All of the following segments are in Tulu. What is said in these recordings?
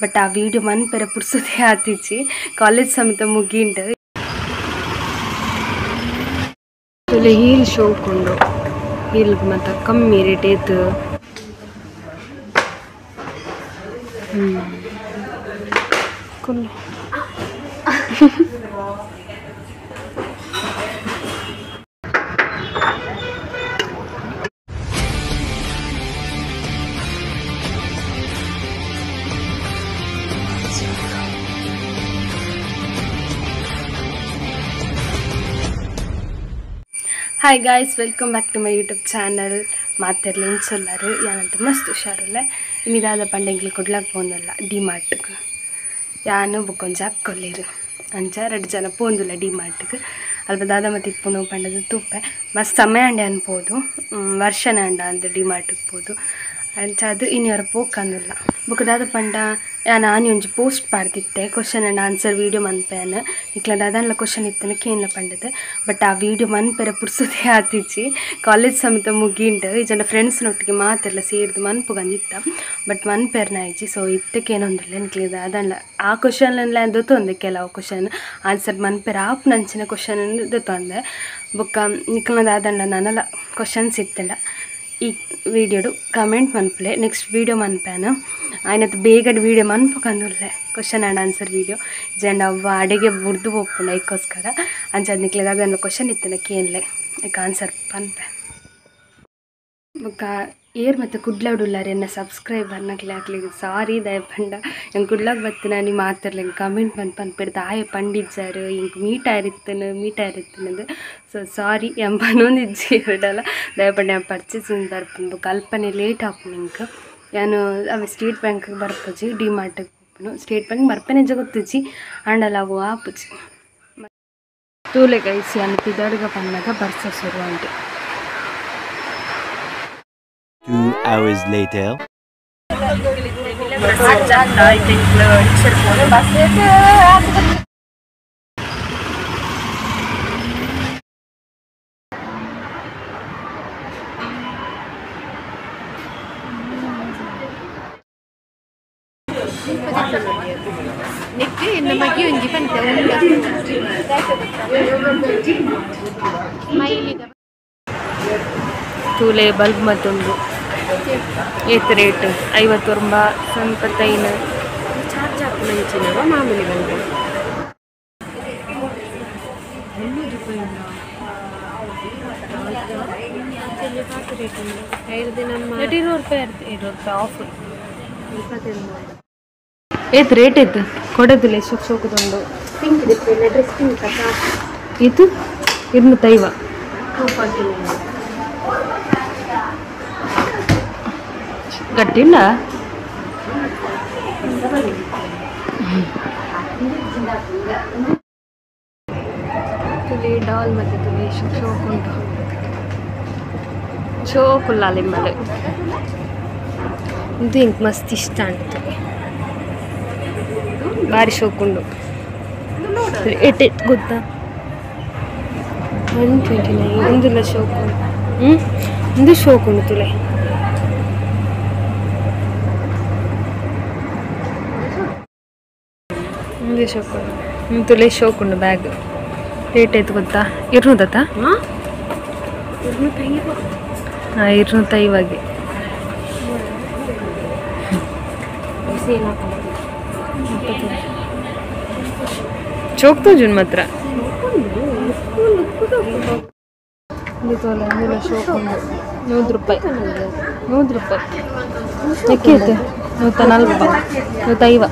ಬಟ್ ಆ ವಿಡಿಯೋ ಮನ್ಪೆರೆ ಪುರ್ಸೊತೆ ಆತಿಜಿ ಕಾಲೇಜ್ ಸಮೇತ ಮುಗಿಂಡು ತುಲೆ ಹೀಲ್ ಶೋಕುಂಡು ಹೀಲ್ ಮತ್ತ ಕಮ್ಮಿ ರೇಟ್ ಏತು ಕುಲ್ಲು Hi guys, welcome back to my YouTube channel. ಮಾತೆರ್ಲೆ ಇಂಚೊಲ್ಲಾರು ಯಾನಂತ ಮಸ್ತ್ ಹುಷಾರುಲ್ಲೆ ಇನ್ನಿದಾದ ಪಂಡೆಂಗ್ಲಿ ಕುಡ್ಲಾಕ್ ಪೋಂದಲ್ಲ ಡಿ ಮಾರ್ಟ್ಗೆ ಯಾನು ಬೊಕ್ಕೊಂಜಿ ಅಕ್ಕೊಲ್ಲೆರ್ ಅಂಚ ರಡ್ಡ್ ಜನ ಪೋಂದುಲ್ಲ ಡಿ ಮಾರ್ಟ್ಗೆ ಅಲ್ಪ ದಾದ ಮತ್ತ ಇಪ್ಪುನು ಪಂಡದು ತೂಪೆ ಮಸ್ತ್ ಸಮಯ ಅಂಡೆ ಅನ್ಬೋದು ವರ್ಷನ ಅಂಡ ಅಂದ್ ಡಿ ಮಾರ್ಟ್ಗೆ ಪೋದು ಅಂಚ ಅದು ಇನಿಯೊರ ಪೋಕಂದುಲ್ಲ ಬೊಕ ದಾದ ಪಂಡ ಯಾನ್ ಆನಿ ಒಂಜಿ ಪೋಸ್ಟ್ ಪಾಡ್ದಿತ್ತೆ ಕ್ವಶನ್ ಆ್ಯಂಡ್ ಆನ್ಸರ್ ವೀಡಿಯೋ ಮನ್ಪೆನ್ ನಿಕ್ಲ ದಾದಾಂಡ್ಲ ಕ್ವಶನ್ ಇತ್ತನ ಕೇನ್ಲ ಪಂಡದು ಬಟ್ ಆ ವೀಡಿಯೋ ಮನ್ಪೆರೆ ಪುರ್ಸೊತೆ ಆತಿಜಿ ಕಾಲೇಜ್ ಸಮೇತ ಮುಗಿಂಡು ಇಜ್ಜಂಡ ಫ್ರೆಂಡ್ಸ್ನೊಟ್ಟಿಗೆ ಮಾತೆರ್ಲ ಸೇರ್ದು ಮನ್ಪುಗಂದಿತ್ತ ಬಟ್ ಮನ್ಪೆರ್ನ ಆಯ್ಜಿ ಸೊ ಇತ್ತೆ ಕೇನೊಂದುಲ್ಲೆ ನಿಕ್ಲೆ ದಾದಾಂಡ್ಲ ಆ ಕ್ವಶನ್ಲ ದೊತ್ತೊಂದೆ ಕೆಲವು ಕ್ವಶನ್ ಆನ್ಸರ್ ಮನ್ಪೆರೆ ಆಪುನಂಚಿನ ಕ್ವಶನ್ ದೊತ್ತೊಂದೆ ಬೊಕ್ಕ ನಿಕ್ಲ್ನ ದಾದಾಂಡ್ಲ ನನಲ ಕ್ವಶನ್ಸ್ ಇತ್ತಂಡ ಈ ವಿಡಿಯೋಡು ಕಮೆಂಟ್ ಮನ್ಪುಲೆ ನೆಕ್ಸ್ಟ್ ವೀಡಿಯೋ ಮನ್ಪೇನು ಆಯ್ನತ್ ಬೇಗಡ್ ವೀಡಿಯೋ ಮನ್ಪುಕಂದುಲ್ಲೆ ಕ್ವಶನ್ ಆ್ಯಂಡ್ ಆನ್ಸರ್ ವೀಡಿಯೋ ಜಂಡ ಅವ್ವ ಅಡೆಗೆ ಬುಡ್ದು ಪೋಪುಂಡು ಐಕ್ಕೋಸ್ಕರ ಅಂಚ ನಿಕ್ಲೆ ದಾದಾಂಡ್ಲ ಕ್ವಶನ್ ಇತ್ತನ ಕೇನ್ಲೆ ಐಕ್ ಆನ್ಸರ್ ಪನ್ಪೆ ಬೊಕ್ಕ ಏರ್ ಮತ್ತು ಕುಡ್ಲಾಡುಲ್ಲಾರ್ ಎನ್ನ ಸಬ್ಸ್ಕ್ರೈಬರ್ ನಕ್ಲೆ ಅಕ್ಲೆಗ್ ಸಾರಿ ದಾಯೆ ಪಂಡ ಎಂಕ್ ಕುಡ್ಲಾಗ್ ಬತ್ತಿನ ನೀ ಮಾತೆರ್ಲ ಎಂಕ್ ಕಮೆಂಟ್ ಮನ್ಪ ಪನ್ಪೆರ್ ದಾಯೆ ಪಂಡಿಜ್ಜಾರ್ ಎಂಕ್ meet ಆರಿತ್ತನು meet ಆರಿತ್ತನದು so sorry M ಪನೊಂದಿಜ್ಜಿ ಇರಡಲ ದಾಯೆ ಪಂಡ ಯಾನ್ ಪರ್ಚೇಸ್ ಬರ್ಪುಂಡು ಬೊಕ್ಕ ಅಲ್ಪನೆ ಲೇಟ್ ಆಪುಂಡು ಎಂಕ್ ಯಾನು ಅವೆ ಸ್ಟೇಟ್ ಬ್ಯಾಂಕ್ಗೆ ಬರ್ಪುಜಿ ಡಿ ಮಾರ್ಟ್ಗೆ ಪೋಪುನು ಸ್ಟೇಟ್ ಬ್ಯಾಂಕ್ ಬರ್ಪೆನೆಂಚ ಗೊತ್ತುಜ್ಜಿ ಆಂಡಲ ಅವು ಆಪುಜಿ ತೂಲೆ ಗೈಸ್ ಯಾನ್ ಪಿದಾಡುಗ ಪನ್ನಗ ಬರ್ಸ ಸುರು ಆಂಡ್ 2 hours later. ತೂಲೆ bulb ಮತ್ತೊಂದು ಏತ್ ರೇಟ್ 50 ರೂಪಾಯಿ 75 ಚಾರ್ಜ್ ಹಾಕುನಂಚಿನವ ಮಾಮೂಲಿ ಬಲ್ಬ್ ರೂಪಾಯಿ 20 ರೂಪಾಯಿ ಆಫ್ ಏತ್ ರೇಟ್ ಏತ್ ಕೊಡೋದಿಲ್ಲ ಶೋಕ್ ಶೋಕದೊಂದು ಪಿಂಕ್ ಡ್ರೆಸ್ ಪಿಂಕ್ ಇದು 250 249 ಗಟ್ಟಿಲ್ಲ ತುಲಿ ಡಾಲ್ ಮತ್ತು ತುಲಿ ಶೋಕ್ ಉಂಟು ಶೋಕುಲ್ಲ ಲಿಮ್ಮಲು ಇದು ಇಂಕ್ ಮಸ್ತ್ ಇಷ್ಟ ಉಂಟು ಭಾರಿ ಶೋಕುಂಡು ಏಟ್ ಗೊತ್ತಾ 129 ಇಂದುಲ್ಲ ಶೋಕು ಇಂದು ಶೋಕುಂಡು ತುಲೆ ಇಂದು ಶೋಕುಂಡು ತುಲೆ ಶೋಕುಂಡು ಬ್ಯಾಗ್ ರೇಟ್ ಆಯ್ತು ಗೊತ್ತಾ 200 ಹಾಂ 250 ಚೋಕ್ ತೋಜುನ್ ಮಾತ್ರ ಶೋಕುಂಡು 100 ರೂಪಾಯಿ 100 ರೂಪಾಯಿ ಎಕ್ಕಿತ್ತು 140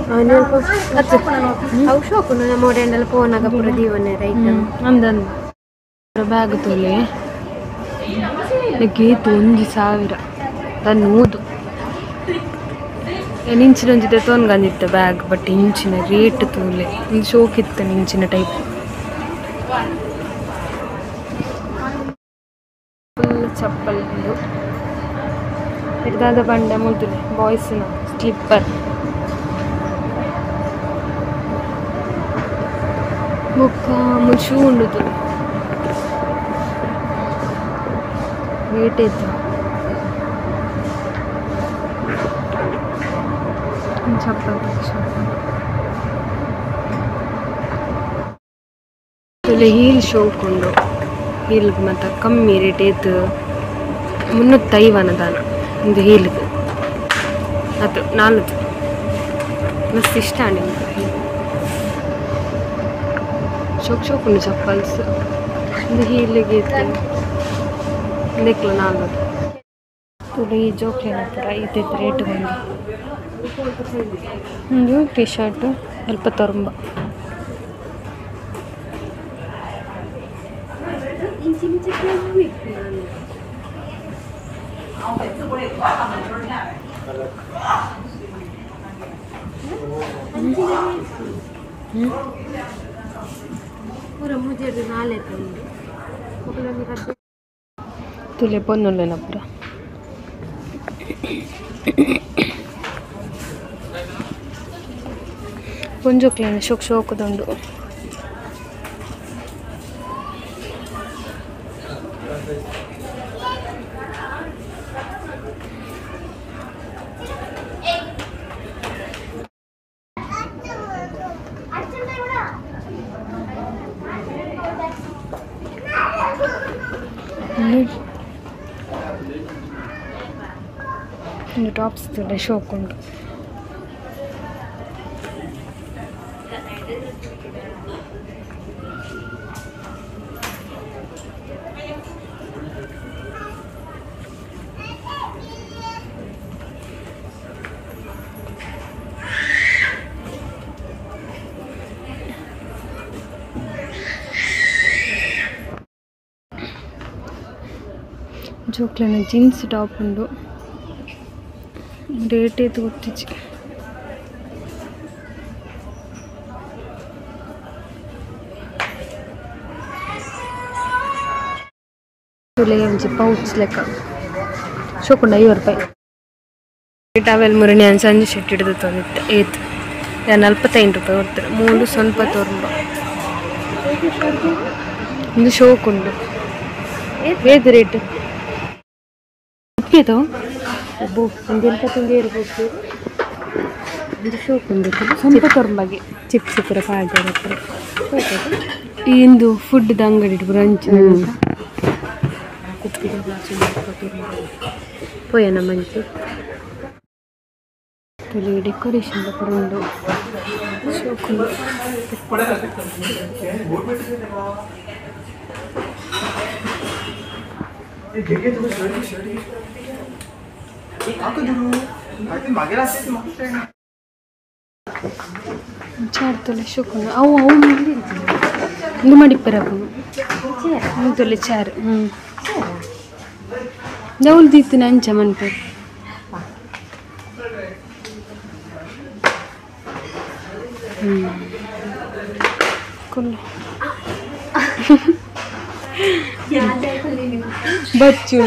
150 ಅವು ಶೋಕುಂಡು ನಮ್ಮ ಒಡೆಂಡಲ ಪೋನಾಗ ಪೂರ ದೀವನೆ ರೈಟ್ ಅಂದಂದು ಬ್ಯಾಗ್ ತೋಲೆ ಗೇತು 1000 ತನ್ನೂದು ಇಂಚಿನ ಒಂಜಿ ತೋನ್ಗಂದಿತ್ತ ಬ್ಯಾಗ್ ಬಟ್ ಇಂಚಿನ ರೇಟ್ ತೂಲೆ ಒಂದು ಶೋಕ್ ಇತ್ತು ಇಂಚಿನ ಟೈಪ್ ಫುಲ್ ಚಪ್ಪಲ್ ಉಂಡು ಹಿಡ್ದಾದ ಬಂಡ ಮುಲ್ತುಲೆ ಬಾಯ್ಸ್ನ ಸ್ಲಿಪ್ಪರ್ ಬೊಕ್ಕ ಮುಲ್ ಶೂ ಉಂಡು ತೂಲೆ ರೇಟ್ ಏತು ಚಪ್ಪಲ್ ತುಲೆ ಹೀಲ್ ಶೋಕುಂಡು ಹೀಲ್ ಮತ್ತು ಕಮ್ಮಿ ರೇಟ್ ಏತ್ 350 ದಾನ ಒಂದು ಹೀಲ್ಗೆ ಅದು ನಾಲ್ಕು ಮಸ್ತ್ ಇಷ್ಟ ನಿಮ್ಗೆ ಹೀಲ್ ಶೋಕ್ ಶೋಕುಂಡು ಚಪ್ಪಲ್ಸ್ ಒಂದು ಹೀಲಿಗೆ ಇದಕ್ಲ ನಾಲ್ಕು ತುಲೆ ಈ ಜೋಕ್ಲೇನ ಪೂರ ಇತ್ತೈತೆ ರೇಟ್ ಬಂದು ಒಂದು ಟಿ ಶರ್ಟು ಸ್ವಲ್ಪ ತೊರಂಬ ತುಲೆ ಪೊನ್ನುಲ್ಲೇನ ಪೂರ ಪೊಂಜೋಕ್ಲೇನ ಶೋಕ್ ಶೋಕದುಂಡು ಟಾಪ್ಸ್ ತುಲೆ ಶೋಕುಂಡು ಜೋಕ್ಲೆನ ಜೀನ್ಸ್ ಟಾಪ್ ಉಂಡು ರೇಟ್ ಏತ್ ಗೊತ್ತಿಜ್ಜಿ ತುಲೆ ಒಂಜಿ ಪೌಚ್ ಲೆಕ್ಕ ಶೋಕುಂಡು 50 ರೂಪಾಯಿ ಟವೆಲ್ ಮುರಣಿ ಅನ್ ಸಂಜೆ ಶೆಟ್ಟಿ ಹಿಡಿದು ತೊಂದಿತ್ತು ಏತ್ 45 ರೂಪಾಯಿ ಕೊಡ್ತಾರೆ ಮೂಲು ಸ್ವಲ್ಪ ತೋರ್ಂಬ ಒಂದು ಶೋಕುಂಡು ಏತ್ ರೇಟ್ ಉಪ್ಪಿದು ಸ್ವಲ್ಪ ತೊರಂಬಗೆ ಚಿಪ್ಸ್ ಪೂರ ಪಾಡ್ದೆರ್ ಇಂದು ಫುಡ್ ಅಂಗಡಿ ಬ್ರಂಚ್ ಪೋಯನ ಮಂಚಿ ತುಲೆ ಡೆಕೋರೇಷನ್ ಪೂರ ಉಂಡು ಶೋಕುಂಡು ಚಾರ್ ತುಲೆ ಶೋಕುಂಡು ಅವು ಅವು ಇಂದು ಮಡಿಪ್ಪೆರ ತುಲೆ ಚಾರ್ ದೌಲ್ ದೀತಿನ ಅಂಚ ಮನ್ಪೆರ್ ಕುಲ್ಲು ಬಚ್ಚು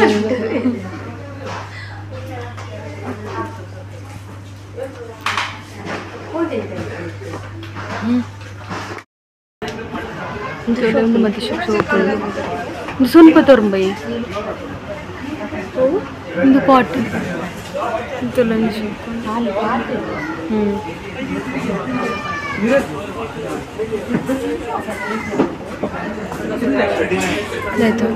ಮತ್ತೆ ಸ್ವಲ್ಪ ತೊರಂಬೈ ಒಂದು ಪಾಟ್ ಆಯಿತು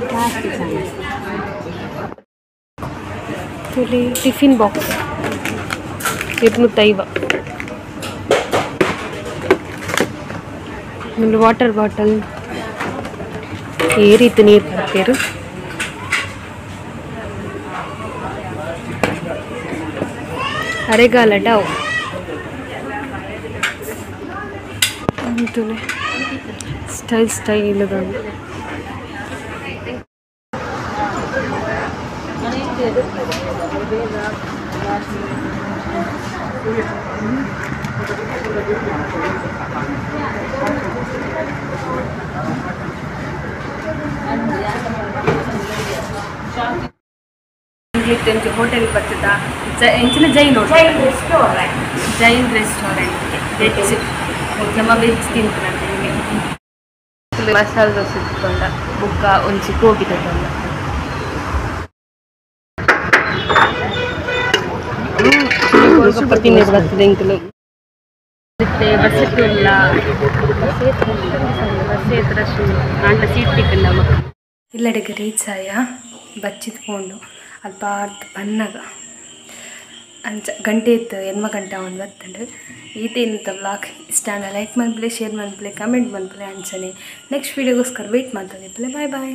ಟಿಫಿನ್ ಬಾಕ್ಸ್ 250 ವಾಟರ್ ಬಾಟಲ್ ಈ ರೀತಿ ನೀರು ಬರ್ತೀರು ಅರೆಗಾಲ ಡವ್ ಸ್ಟೈಲ್ ಸ್ಟೈಲ್ ಹೋಟೆಲ್ ಬರ್ತದ ಎಂಚಿನ Jain restaurant, Jain restaurant veg ನಮ್ಮ ವೆಜ್ ತಿಂತನಂತೆ. ಮಸಾಲೆ ದೋಸೆ ತಿಂದ ಬುಕ್ಕ ಒಂಜಿ ಗೋಬಿ ತಗೊಂಡ. ಗೋಲ್ಗಪ್ಪ ತಿನ್ನಿರು ಬರ್ತದೆ ಎಂಕಲು ಬಸ್ ಇಲ್ಲ ಬಸ್ ಏತ್ ರಶ್ ಆಂಡ ಸೀಟ್ ತಿಕ್ಕಂಡ ಮಕ್ಕ ಇಲ್ಲಡೆಗೆ ರೀಚ್ ಆಯ ಬಚ್ಚಿದ್ ಪೋಂಡು ಅಲ್ಪ ಅರ್ಥ ಬನ್ನಗ ಅಂಚ ಗಂಟೆ ಇತ್ತು 8 ಗಂಟೆ ಅವನು ಬತ್ತಂಡು ಈತೇನಿತ್ತ ವ್ಲಾಗ್ ಇಷ್ಟ ಲೈಕ್ ಮನ್ಪುಲೆ ಶೇರ್ ಮನ್ಪುಲೆ ಕಮೆಂಟ್ ಮನ್ಪುಲೆ ಅಂಚನೆ ನೆಕ್ಸ್ಟ್ ವೀಡಿಯೋಗೋಸ್ಕರ ವೆಯ್ಟ್ ಮಾಡ್ತದೆ ಬಾಯ್ ಬಾಯ್.